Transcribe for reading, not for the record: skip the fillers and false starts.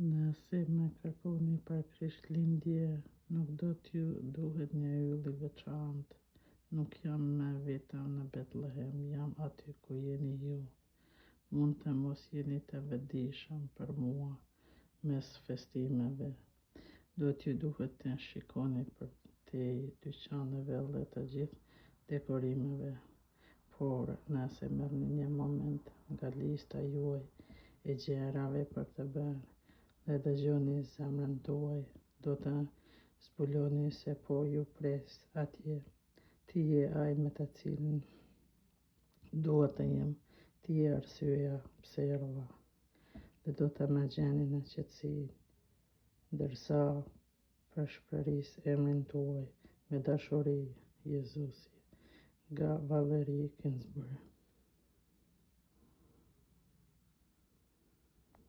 Nëse më kërkoni për Krishtlindje, nuk do t'ju duhet një yll i veçantë. Nuk jam më vetëm në Betlehem, jam aty ku jeni ju. Mund të mos jeni të vetëdijshëm për mua mes festimeve. Do t'ju duhet të shikoni përtej dyqaneve dhe të gjithë dekorimeve. Por, nëse merrni një moment nga lista juaj e gjërave për të bërë dhe dëgjoni zemrën tuaj, do të zbuloni se po ju pres atje. Ti je ai me të cilin dua të jem, ti je arsyeja pse erdha. Dhe do të më gjeni në qetësi, ndërsa pëshpëris emrin tuaj me dashuri, Jezusi. Nga Valerie Kingsbury.